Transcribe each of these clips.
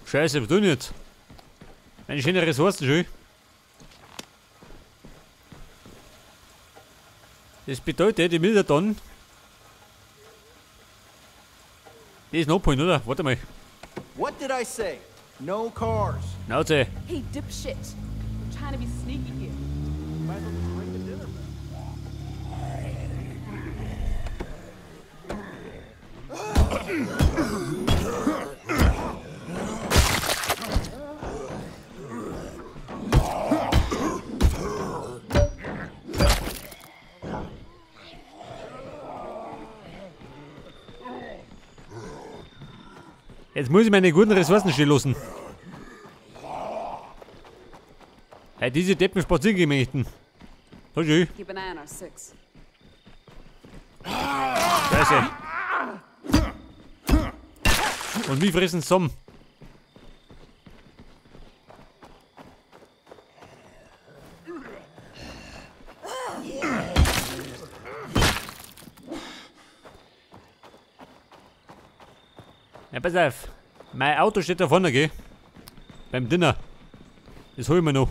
Scheiße, was tun jetzt? Meine schöne Ressourcen schön. Das bedeutet, ich will ja dann das noch abholen, oder? Warte mal. What did I say? No cars. Schnauze. Hey, dipshit. I'm trying to be sneaky here. Might as well just ring the dinner bell. Jetzt muss ich meine guten Ressourcen stehen lassen. Hey, diese Deppen spazieren gehen möchten. So schön. Keep an eye on our six. Scheiße. Und wie fressen zusammen? Ja, pass auf. Mein Auto steht da vorne, gell? Beim Dinner. Das hol ich mir noch.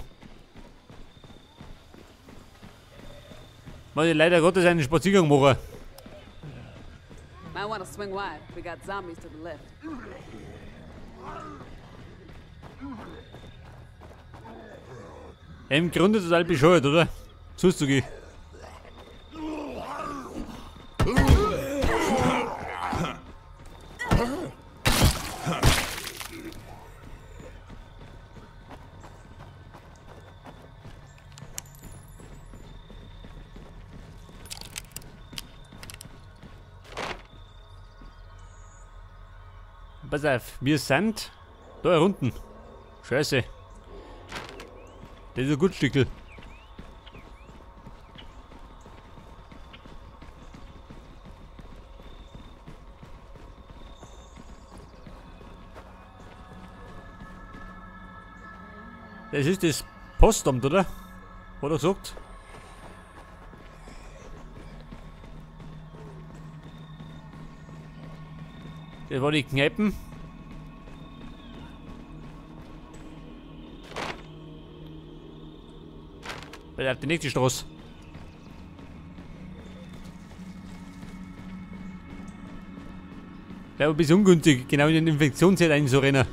Muss ich leider Gottes einen Spaziergang machen. Might wanna swing wide. We got zombies to the left. Im Grunde total bescheuert, oder? Zuzugehen. Pass auf, wir sind da unten. Scheiße. Das ist ein gutes Stückel. Das ist das Postamt, oder? Hat er gesagt? Das war die Kneipen. Bei der nächste Straße. Wäre ein bisschen ungünstig, genau in den Infektionsherd einzurennen.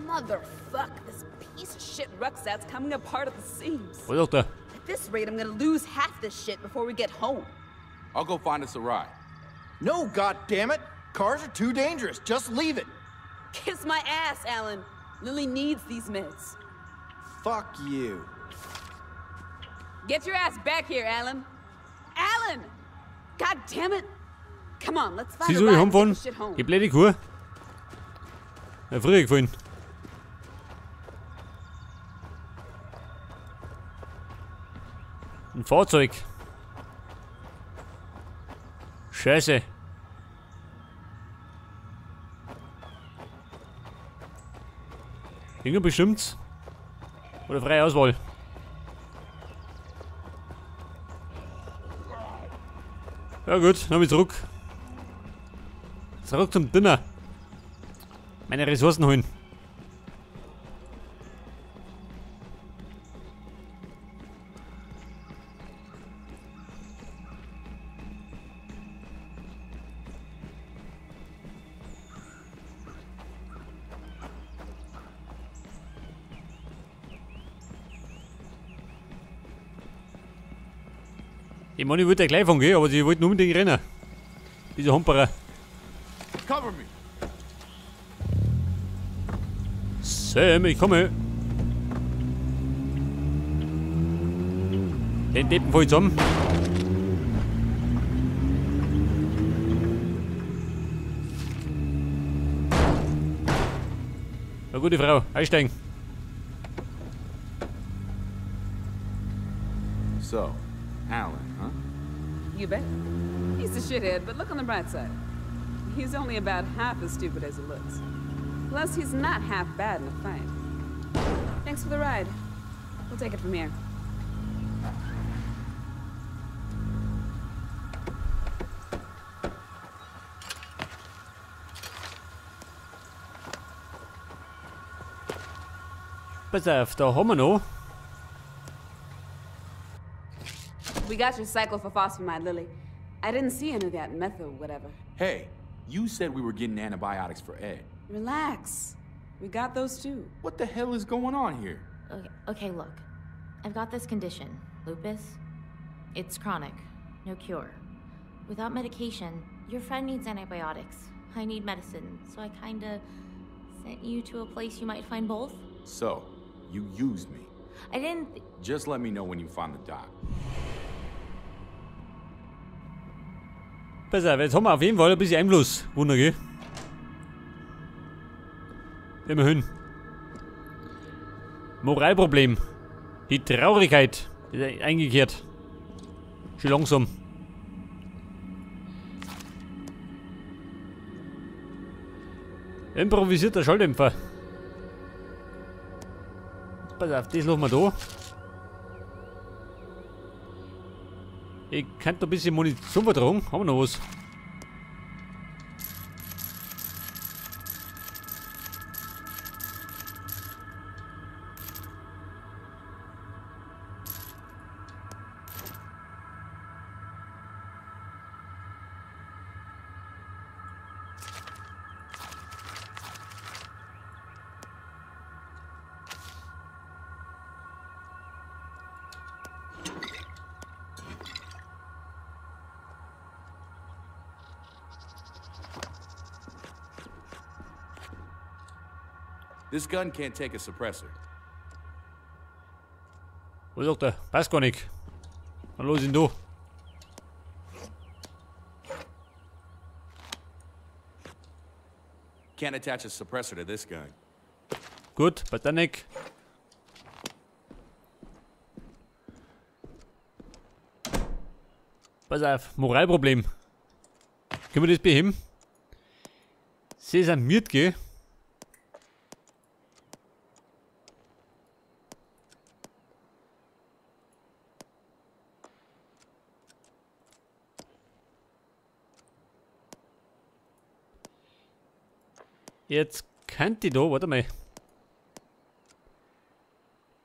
Motherfuck, this piece of shit rucksack's coming apart at the seams. Was ist da? At this rate, I'm gonna lose half this shit before we get home. I'll go find us a ride. No, goddammit! Cars are too dangerous. Just leave it. Kiss my ass, Alan. Lily needs these meds. Fuck you. Get your ass back here, Alan. Alan! God damn it! Come on, let's find Sie a soll ride and get heimfahren. this shit home. Die blöde Kuh. Ja, früher gefallen. Ein Fahrzeug. Scheiße. Irgendwo bestimmt. Oder freie Auswahl. Ja gut, dann bin ich zurück. Zurück zum Dinner. Meine Ressourcen holen. Ich meine, ich wollte ja gleich fahren gehen, aber sie wollten unbedingt rennen. Diese Humperer. Cover me. Sam, ich komme. Den Deppen voll zusammen. Na gute Frau, einsteigen. So, Alan, huh? You bet. He's a shithead, but look on the bright side. He's only about half as stupid as he looks. Plus, he's not half bad in a fight. Thanks for the ride. We'll take it from here. Pass auf, da haben wir noch. We got your cyclophosphamide, Lily. I didn't see any of that methyl whatever. Hey, you said we were getting antibiotics for Ed. Relax. We got those too. What the hell is going on here? Okay, look. I've got this condition, lupus. It's chronic, no cure. Without medication, your friend needs antibiotics. I need medicine, so I kinda sent you to a place you might find both. So, you used me. I didn't. Just let me know when you find the doc. Pass auf, jetzt haben wir auf jeden Fall ein bisschen Einfluss. Wunder, gell? Immerhin. Moralproblem. Die Traurigkeit ist eingekehrt. Schon langsam. Improvisierter Schalldämpfer. Pass auf, das lassen wir da. Ich könnte ein bisschen Munition vertragen. Haben wir noch was? This gun can't take a suppressor. Wo sagt er? Passt gar nicht. Dann los ihn du. Can't attach a suppressor to this gun. Gut, passt auch nicht. Pass auf, Moralproblem. Können wir das beheben? Sie sind müde, gell? Jetzt könnte ich da, warte mal.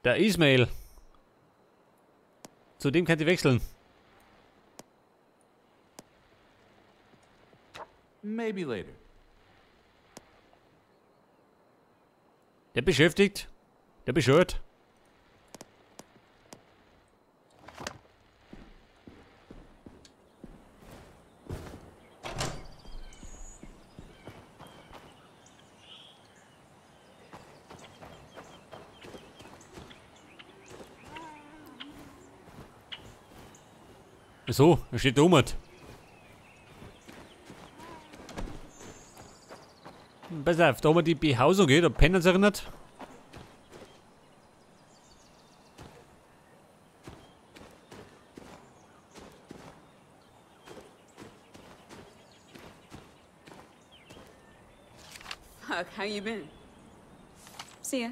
Der Ismail. Zu dem könnte ich wechseln. Maybe later. Der beschäftigt. Der bescheuert. So, da steht der Umut. Pass auf, da haben wir die Behausung, da pennen sie erinnert. Fuck, how you been? See ya.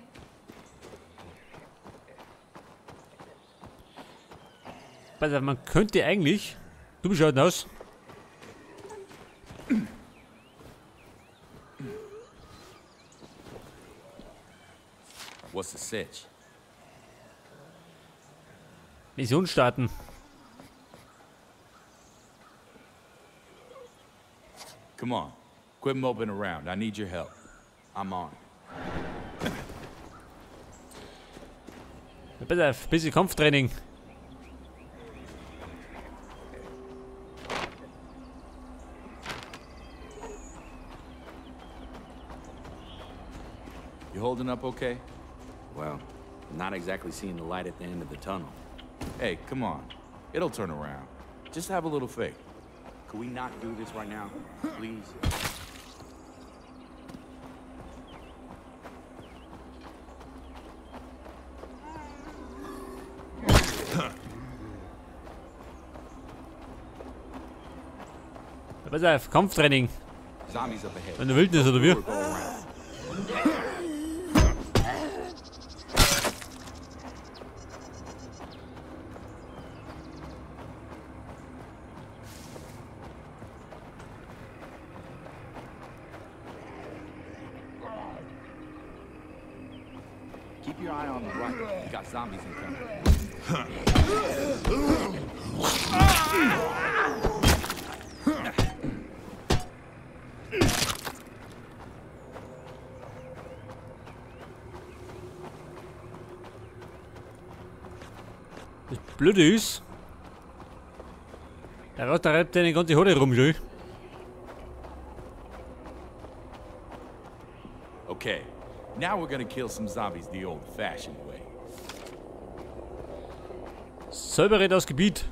Pass auf, man könnte eigentlich... Du bist halt aus. What's the sitch? Mission starten. Come on. Quit moping around. I need your help. I'm on. Pass auf, bisschen Kampftraining. You holding up okay? Well, not exactly seeing the light at the end of the tunnel. Hey, come on. It'll turn around. Just have a little faith. Could we not do this right now? Please? Pass auf, Kampftraining. Zombies up ahead. In der Wildnis oder wie? Go around. Keep your eye on the right. We got zombies incoming. Das Blöde ist, der Rotter reibt deine ganze Horde rum, schön. Okay, now we're gonna kill some zombies the old-fashioned way. Säubere das Gebiet.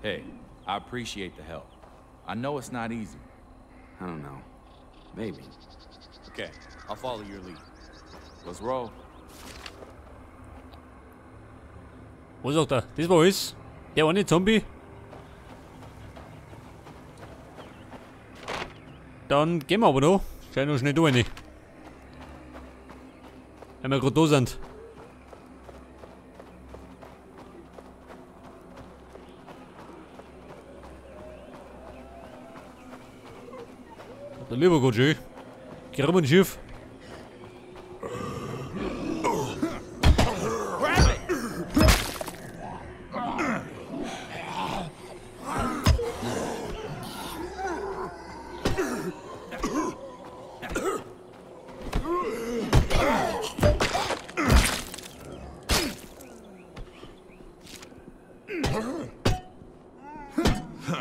Hey, I appreciate the help. I know it's not easy. I don't know. Maybe. Okay, I'll follow your lead. Let's roll. Was sagt er? Das war alles. Der eine Zombie. Dann gehen wir aber noch. Schau noch schnell da rein. Wenn wir gerade da sind. Der lieber Gott, schön. Krumm und schief.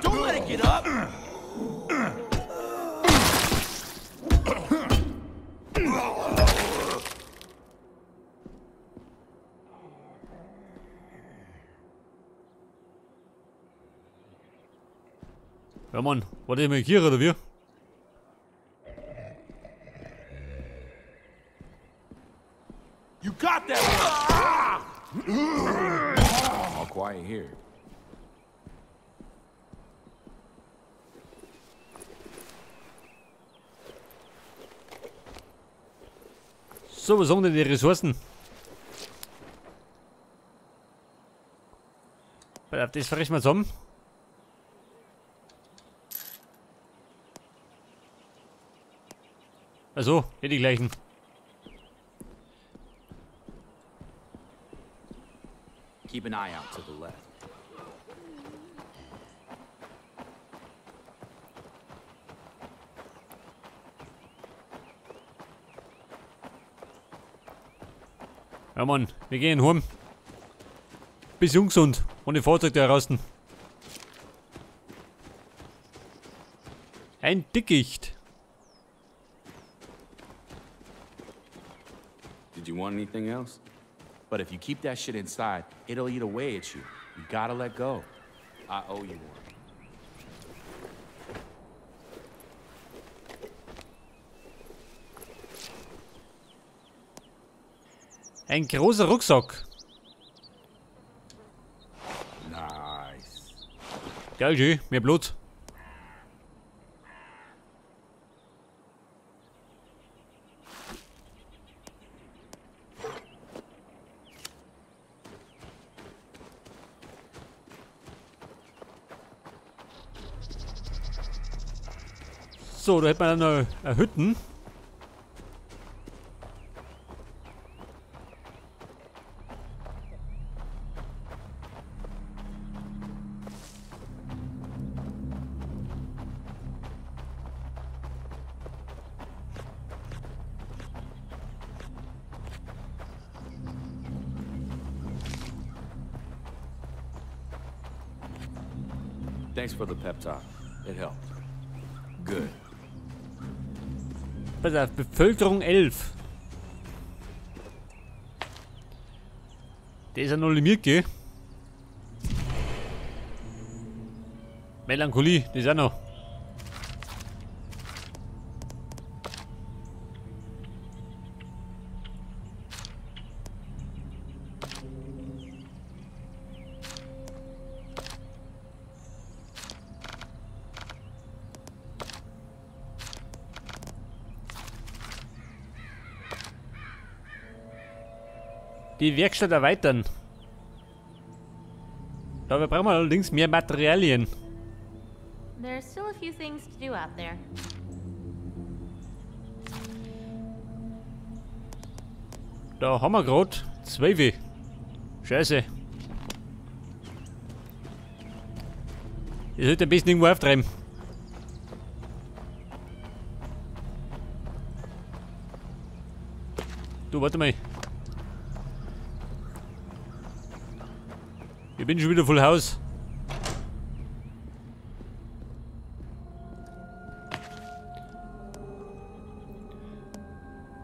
Don't let it get up! Ja Mann, war das mal hier oder wie? You got that one! All quiet here. So, was sagen denn die Ressourcen? Pass auf, das verrichten wir zusammen. Also, hier die gleichen. Keep an eye out to the left. Ja Mann, wir gehen heim. Bisschen ungesund, ohne Fahrzeug da heraus. Ein Dickicht. Did you want anything else? But if you keep that shit inside, it'll eat away at you. You gotta let go. I owe you one. Ein großer Rucksack. Nice. Geil, schön. Mehr Blut. So, da hätte man dann eine Hütten. Thanks for the pep talk. It helped. Good. Pass auf, Bevölkerung 11. Der ist ja noch limiert, gell? Melancholie, das ist auch noch. Die Werkstatt erweitern. Da brauchen wir allerdings mehr Materialien. There's still a few things to do out there. Da haben wir gerade 12. Scheiße. Ich sollte am besten irgendwo auftreiben. Du, warte mal. Ich bin schon wieder voll Haus.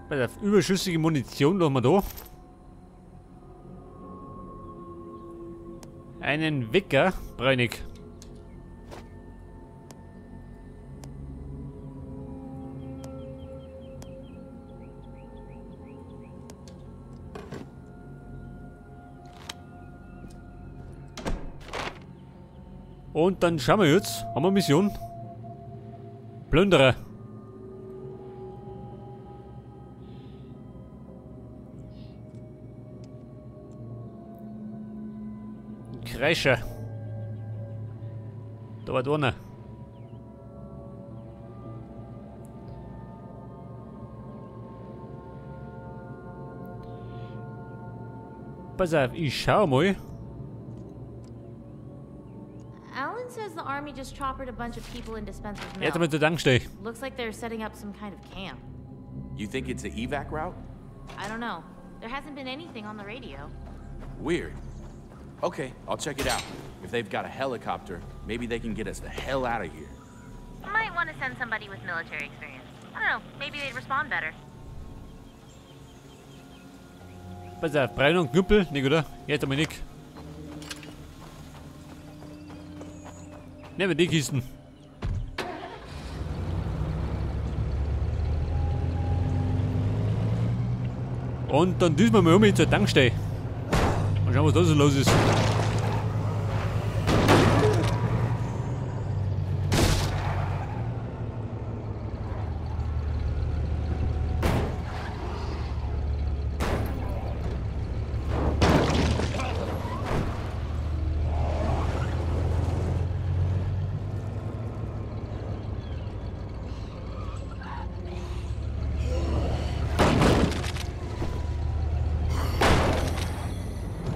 Pass auf, überschüssige Munition lassen wir da. Einen Wecker bräunig. Und dann schauen wir jetzt. Haben wir Mission? Plünderer. Kreischer. Da war einer. Pass auf, ich schau mal. Alan says the army just choppered a bunch of people into Spencer's Mill. Jetzt mal zur Tankstelle. Looks like they're setting up some kind of camp. You think it's the evac route? I don't know. There hasn't been anything on the radio. Weird. Okay, I'll check it out. If they've got a helicopter, maybe they can get us the hell out of here. Might want to send somebody with military experience. I don't know, maybe they'd respond better. Pass auf, Braun und Knüppel, nicht, oder? Jetzt einmal nicht. Nehmen wir die Kisten. Und dann düsen wir mal um zur Tankstelle. Mal schauen, was da so los ist.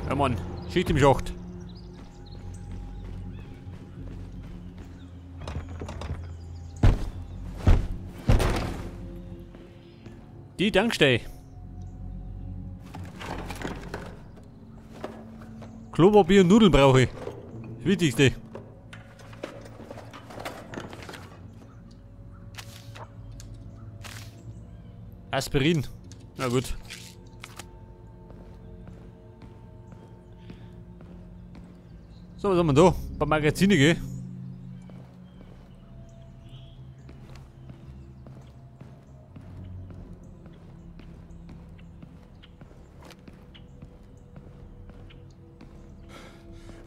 Ja, Mann. Schicht im Schacht. Die Tankstelle. Klopapier und Nudeln brauche ich. Das Wichtigste. Aspirin. Na gut. So, was haben wir da? Ein paar Magazine, gell?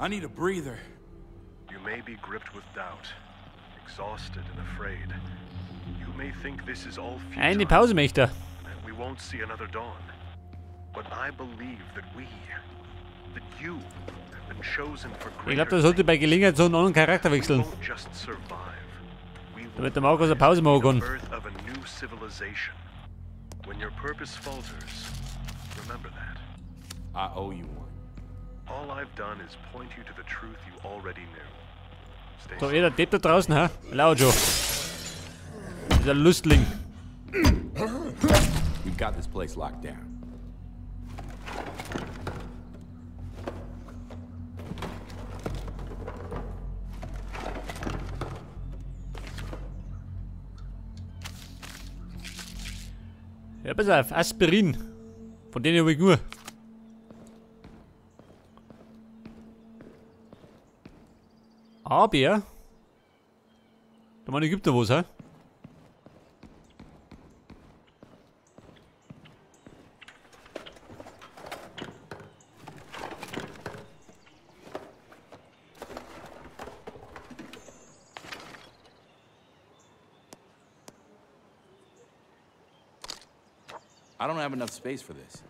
I need a breather. You may be gripped with doubt, exhausted and afraid. You may think this is all futile. Eine Pause möchte. That we won't see another dawn. But I believe that we, that you, have been chosen for Ich glaube, da sollte bei Gelegenheit so einen anderen Charakter wechseln. Damit der Markus eine Pause machen kann. Birth of a new civilization. When your purpose falters, remember that. I owe you one. All I've done is point you to the truth you already knew. Stay So, jeder Depp da draußen, hä? Laut schon. Dieser Lüstling. We've got this place locked down. Ja, pass auf, Aspirin. Von denen habe ich nur. Aber. Da meine gibt da was, hä? I don't have enough space for this.